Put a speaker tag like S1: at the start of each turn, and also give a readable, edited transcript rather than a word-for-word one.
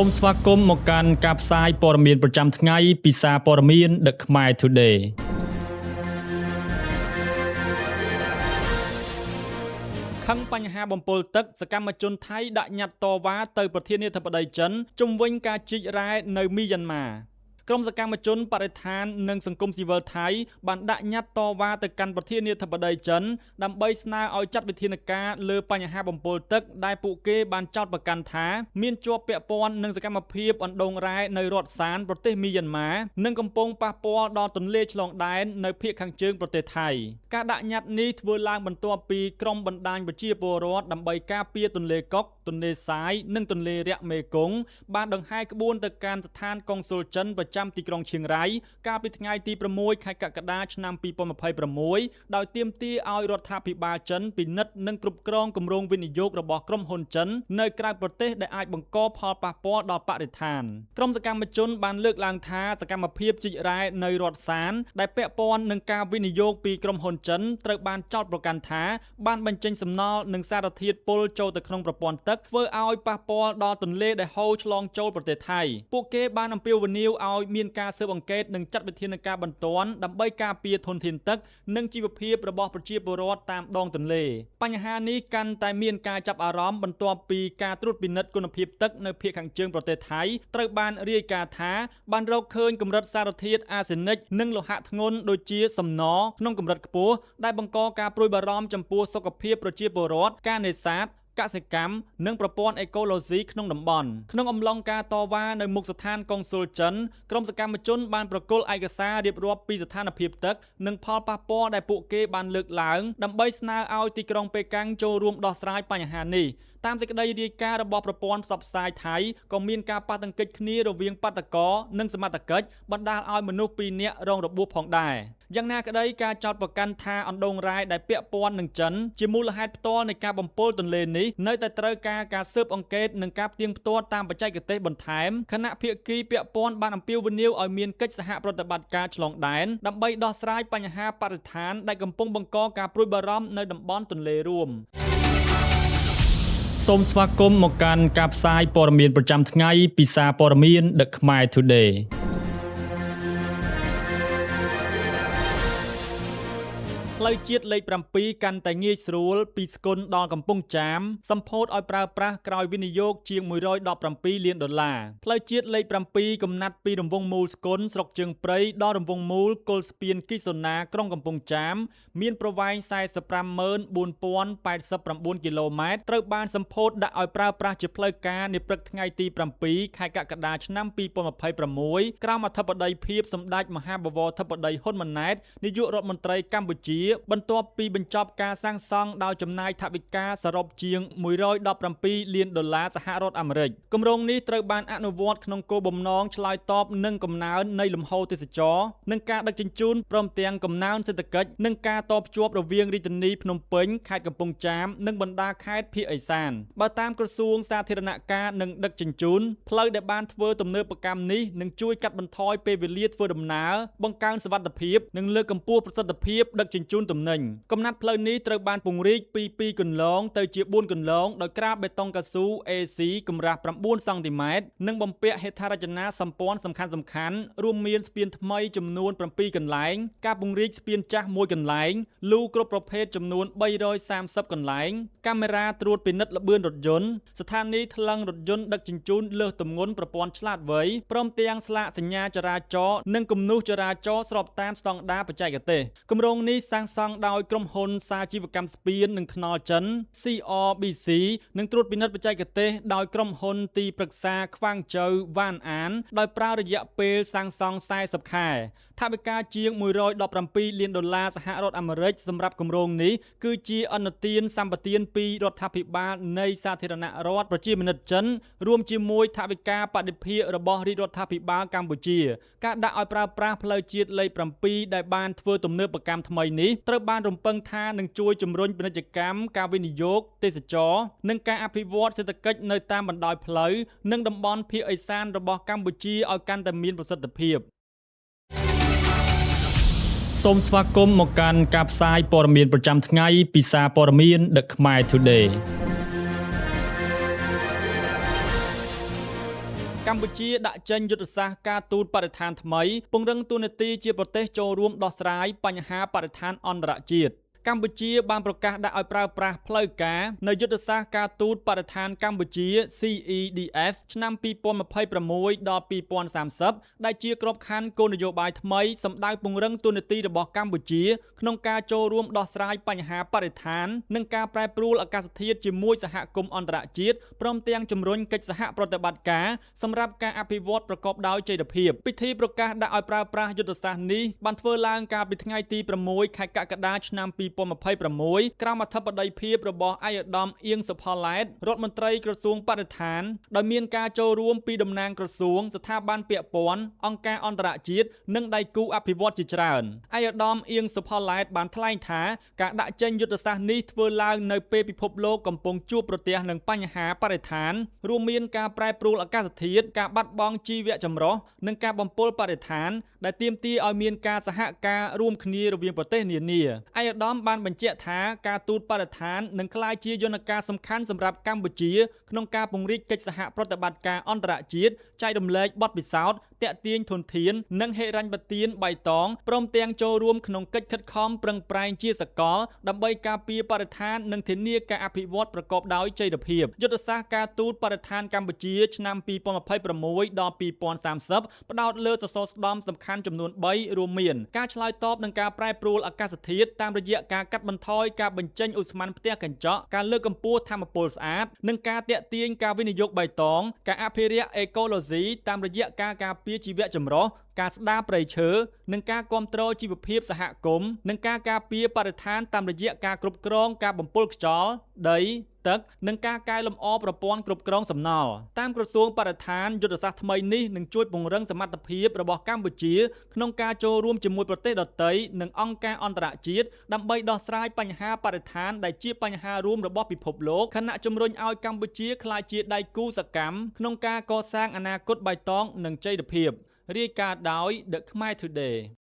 S1: សូមស្វាគមន៍មកកាន់ការផ្សាយព័ត៌មានប្រចាំថ្ងៃពីសារព័ត៌មាន The Khmer Today។ ខឹងបញ្ហាបំពុលទឹកសកម្មជនថៃដាក់ញត្តិតវ៉ាទៅប្រធានាធិបតីចិនជំវិញការជីករ៉ែនៅមីយ៉ាន់ម៉ា។ក្រុមសកម្មជនបរិស្ថាននិងសង្គមស៊ីវិលថៃបានដាក់ញត្តិតវ៉ាទៅកាន់ប្រធានាធិបតីចិនដើម្បីស្នើឲ្យចាត់វិធានការលើបញ្ហាបំពុលទឹកដែលពួកគេបានចោទប្រកាន់ថាមានជាប់ពាក់ព័ន្ធនឹងសកម្មភាពអណ្ដូងរ៉ែនៅរដ្ឋសានប្រទេសមីយ៉ាន់ម៉ានិងកំពុងប៉ះពាល់ដល់ទន្លេឆ្លងដែននៅភាគខាងជើងប្រទេសថៃ។ការដាក់ញត្តិនេះធ្វើឡើងបន្ទាប់ពីក្រុមបណ្ដាញប្រជាពលរដ្ឋដើម្បីការពារទន្លេកុកទន្លេសាយនិងទន្លេរាក់មេគង្គបានដង្ហែក្បួនទៅកាន់ស្ថានកុងស៊ុលចិនប្រចាំទីក្រុងឈៀងរ៉ៃកាលពីថ្ងៃទី6ខែកក្កដាឆ្នាំ2026ដោយទាមទារឲ្យរដ្ឋាភិបាលចិនពិនិត្យនិងគ្រប់គ្រងគម្រោងវិនិយោគរបស់ក្រុមហ៊ុនចិននៅក្រៅប្រទេសដែលអាចបង្កផលប៉ះពាល់ដល់បរិស្ថាន។ក្រុមសកម្មជនបានលើកឡើងថាសកម្មភាពជីករ៉ែនៅរដ្ឋសានដែលពាក់ព័ន្ធនឹងការវិនិយោគពីក្រុមហ៊ុនចិនត្រូវបានចោទប្រកាន់ថាបានបញ្ចេញសំណល់និងសារធាតុពុលចូលទៅក្នុងប្រព័ន្ធទឹកធ្វើឲ្យប៉ះពាល់ដល់ទន្លេដែលហូរឆ្លងចូលប្រទេសថៃ។ពួកគេបានអំពាវនាវឲ្យមានការស៊ើបអង្កេតនិងចាត់វិធានការបន្ទាន់ដើម្បីការពារធនធានទឹកនិងជីវភាពរបស់ប្រជាពលរដ្ឋតាមដងទន្លេ។បញ្ហានេះកាន់តែមានការចាប់អារម្មណ៍បន្ទាប់ពីការត្រួតពិនិត្យគុណភាពទឹកនៅភាគខាងជើងប្រទេសថៃត្រូវបានរាយការណ៍ថាបានរកឃើញកម្រិតសារធាតុអាសេនិកនិងលោហៈធ្ងន់ដូចជាសំណក្នុងកម្រិតខ្ពស់ដែលបង្កការព្រួយបារម្ភចំពោះសុខភាពប្រជាពលរដ្ឋការនេសាទកសិកម្មនិងប្រព័ន្ធអេកូឡូស៊ីក្នុងតំបន់។ក្នុងអំឡុងការតវ៉ានៅមុខស្ថានកុងស៊ុលចិនក្រុមសកម្មជនបានប្រគល់ឯកសាររៀបរាប់ពីស្ថានភាពទឹកនិងផលប៉ះពាល់ដែលពួកគេបានលើកឡើងដើម្បីស្នើឲ្យទីក្រុងប៉េកាំងចូលរួមដោះស្រាយបញ្ហានេះ។តាមសេចក្តីរាយការណ៍របស់ប្រព័ន្ធផ្សព្វផ្សាយថៃក៏មានការប៉ះទង្គិចគ្នារវាងបាតុករនិងសមត្ថកិច្ចបណ្ដាលឲ្យមនុស្ស2នាក់រងរបួសផងដែរ។យ៉ាងណាក្តីការចោទប្រកាន់ថាអណ្ដូងរ៉ែដែលពាក់ព័ន្ធនឹងចិនជាមូលហេតុផ្ទាល់នៃការបំពុលទន្លេនេះនៅតែត្រូវការការស៊ើបអង្កេតនិងការផ្ទៀងផ្ទាត់តាមបច្ចេកទេសបន្ថែមខណៈភាគីពាក់ព័ន្ធបានអំពាវនាវឲ្យមានកិច្ចសហប្រតិបត្តិការឆ្លងដែនដើម្បីដោះស្រាយបញ្ហាបរិស្ថានដែលកំពុងបង្កការព្រួយបារម្ភនៅតំបន់ទន្លេរួម។ សូមស្វាគមន៍មកកាន់ការផ្សាយព័ត៌មានប្រចាំថ្ងៃពីសារព័ត៌មាន The Khmer Today។ ផ្លូវជាតិលេខ7កាន់តែងាយស្រួលពីស្គន់ដល់កំពង់ចាមសម្ពោធឲ្យប្រើប្រាស់ក្រោយវិនិយោគជាង117លានដុល្លារផ្លូវជាតិលេខ7កំណាត់ពីរង្វង់មូលស្គន់ស្រុកជើងព្រៃដល់រង្វង់មូលគល់ស្ពានគិសនាក្រុងកំពង់ចាមមានប្រវែង45,4089គីឡូម៉ែត្រត្រូវបានសម្ពោធដាក់ឲ្យប្រើប្រាស់ជាផ្លូវការនាព្រឹកថ្ងៃទី7ខែកក្កដាឆ្នាំ2026ក្រោមអធិបតីភាពសម្ដេចមហាបវរធិបតីហ៊ុនម៉ាណែតនាយករដ្ឋមន្ត្រីកម្ពុជាបន្ទាប់ពីបញ្ចប់ការសាងសង់ដោយចំណាយថវិកាសរុបជាង117លានដុល្លារសហរដ្ឋអាមេរិកគម្រោងនេះត្រូវបានអនុវត្តក្នុងគោលបំណងឆ្លើយតបនឹងកំណើននៃលំហូរទេសចរណ៍និងការដឹកជញ្ជូនព្រមទាំងកំណើនសេដ្ឋកិច្ចនិងការតភ្ជាប់រវាងរាជធានីភ្នំពេញខេត្តកំពង់ចាមនិងបណ្ដាខេត្តភាគឦសានបើតាមក្រសួងសាធារណការនិងដឹកជញ្ជូនផ្លូវដែលបានធ្វើទំនើបកម្មនេះនឹងជួយកាត់បន្ថយពេលវេលាធ្វើដំណើរបង្កើនសុវត្ថិភាពនិងលើកកម្ពស់ប្រសិទ្ធភាពដឹកជញ្ជូនទំនិញកំណាត់ផ្លូវនេះត្រូវបានពង្រីកពី2គន្លងទៅជា4គន្លងដោយក្រាលបេតុងកៅស៊ូ AC កម្រាស់9សង់ទីម៉ែត្រនិងបំពាក់ហេដ្ឋារចនាសម្ព័ន្ធសំខាន់ៗរួមមានស្ពានថ្មីចំនួន7កន្លែងការពង្រីកស្ពានចាស់1កន្លែងលូគ្រប់ប្រភេទចំនួន330កន្លែងកាមេរ៉ាត្រួតពិនិត្យល្បឿនរថយន្តស្ថានីយ៍ថ្លឹងរថយន្តដឹកជញ្ជូនលើសទម្ងន់ប្រព័ន្ធឆ្លាតវៃព្រមទាំងស្លាកសញ្ញាចរាចរណ៍និងគំនូសចរាចរណ៍ស្របតាមស្តង់ដារបច្ចេកទេសគម្រោងនេះសាងសង់ដោយក្រុមហ៊ុនសាជីវកម្មស្ពាននិងថ្នល់ចិន CRBC និងត្រួតពិនិត្យបច្ចេកទេសដោយក្រុមហ៊ុនទីប្រឹក្សាខ្វាងចៅវ៉ានអានដោយប្រើរយៈពេលសាងសង់40ខែថវិកាជាង117លានដុល្លារសហរដ្ឋអាមេរិកសម្រាប់គម្រោងនេះគឺជាអនុទានសម្បទានពីរដ្ឋាភិបាលនៃសាធារណរដ្ឋប្រជាមានិតចិនរួមជាមួយថវិកាបដិភាគរបស់រាជរដ្ឋាភិបាលកម្ពុជាការដាក់ឲ្យប្រើប្រាស់ផ្លូវជាតិលេខ7ដែលបានធ្វើទំនើបកម្មថ្មីនេះត្រូវបានរំពឹងថានឹងជួយជំរុញពាណិជ្ជកម្មការវិនិយោគទេសចរណ៍និងការអភិវឌ្ឍសេដ្ឋកិច្ចនៅតាមបណ្ដោយផ្លូវនិងតំបន់ភាគឦសានរបស់កម្ពុជាឲ្យកាន់តែមានប្រសិទ្ធភាព។សូមស្វាគមន៍មកកាន់ការផ្សាយព័ត៌មានប្រចាំថ្ងៃពីសារព័ត៌មាន The Khmer Today។ កម្ពុជាដាក់ចេញយុទ្ធសាស្ត្រការទូតបរិស្ថានថ្មីពង្រឹងតួនាទីជាប្រទេសចូលរួមដោះស្រាយបញ្ហាបរិស្ថានអន្តរជាតិ។ កម្ពុជាបានប្រកាសដាក់ឲ្យប្រើប្រាស់ផ្លូវការនៅយុទ្ធសាស្ត្រការទូតបរិស្ថានកម្ពុជា CEDS ឆ្នាំ2026ដល់2030ដែលជាក្របខ័ណ្ឌគោលនយោបាយថ្មីសម្ដៅពង្រឹងតួនាទីរបស់កម្ពុជាក្នុងការចូលរួមដោះស្រាយបញ្ហាបរិស្ថាននិងការប្រែប្រួលអាកាសធាតុជាមួយសហគមន៍អន្តរជាតិព្រមទាំងជំរុញកិច្ចសហប្រតិបត្តិការសម្រាប់ការអភិវឌ្ឍប្រកបដោយចីរភាពពិធីប្រកាសដាក់ឲ្យប្រើប្រាស់យុទ្ធសាស្ត្រនេះបានធ្វើឡើងកាលពីថ្ងៃទី6ខែកក្កដាឆ្នាំ2026ក្រោមអធិបតីភាពរបស់ឯកឧត្តមអៀងសុផល្លែតរដ្ឋមន្ត្រីក្រសួងបរិស្ថានដោយមានការចូលរួមពីតំណាងក្រសួងស្ថាប័នពាក់ព័ន្ធអង្គការអន្តរជាតិនិងដៃគូអភិវឌ្ឍជាច្រើនឯកឧត្តមអៀងសុផល្លែតបានថ្លែងថាការដាក់ចេញយុទ្ធសាស្ត្រនេះធ្វើឡើងនៅពេលពិភពលោកកំពុងជួបប្រទះនឹងបញ្ហាបរិស្ថានរួមមានការប្រែប្រួលអាកាសធាតុការបាត់បង់ជីវៈចម្រុះនិងការបំពុលបរិស្ថានដែលទាមទារឲ្យមានការសហការរួមគ្នារវាងប្រទេសនានាឯកឧត្តមបានបញ្ជាក់ថាការទូតបរិស្ថាននឹងក្លាយជាយន្តការសំខាន់សម្រាប់កម្ពុជាក្នុងការពង្រីកកិច្ចសហប្រតិបត្តិការអន្តរជាតិចែករំលែកបទពិសោធន៍ទាក់ទាញធនធាននិងហិរញ្ញប្បទានបៃតងព្រមទាំងចូលរួមក្នុងកិច្ចខិតខំប្រឹងប្រែងជាសកលដើម្បីការពារបរិស្ថាននិងធានាការអភិវឌ្ឍប្រកបដោយចីរភាពយុទ្ធសាស្ត្រការទូតបរិស្ថានកម្ពុជាឆ្នាំ2026ដល់2030ផ្ដោតលើសសរស្តម្ភសំខាន់ចំនួន3រួមមានការឆ្លើយតបនឹងការប្រែប្រួលអាកាសធាតុតាមរយៈការកាត់បន្ថយការបញ្ចេញឧស្ម័នផ្ទះកញ្ចក់ការលើកកម្ពស់ថាមពលស្អាតនិងការទាក់ទាញការវិនិយោគបៃតងការអភិរក្សអេកូឡូស៊ីតាមរយៈការការពារជីវៈចម្រុះការស្ដារព្រៃឈើនិងការគ្រប់គ្រងជីវភាពសហគមន៍និងការការពារបរិស្ថានតាមរយៈការគ្រប់គ្រងការបំពុលខ្យល់ដីទឹកនិងការកែលម្អប្រព័ន្ធគ្រប់គ្រងសំណល់តាមក្រសួងបរិស្ថានយុទ្ធសាស្ត្រថ្មីនេះនឹងជួយពង្រឹងសមត្ថភាពរបស់កម្ពុជាក្នុងការចូលរួមជាមួយប្រទេសដទៃនិងអង្គការអន្តរជាតិដើម្បីដោះស្រាយបញ្ហាបរិស្ថានដែលជាបញ្ហារួមរបស់ពិភពលោកខណៈជំរុញឲ្យកម្ពុជាក្លាយជាដៃគូសកម្មក្នុងការកសាងអនាគតបៃតងនិងចីរភាពរាយការណ៍ដោយ The Khmer Today។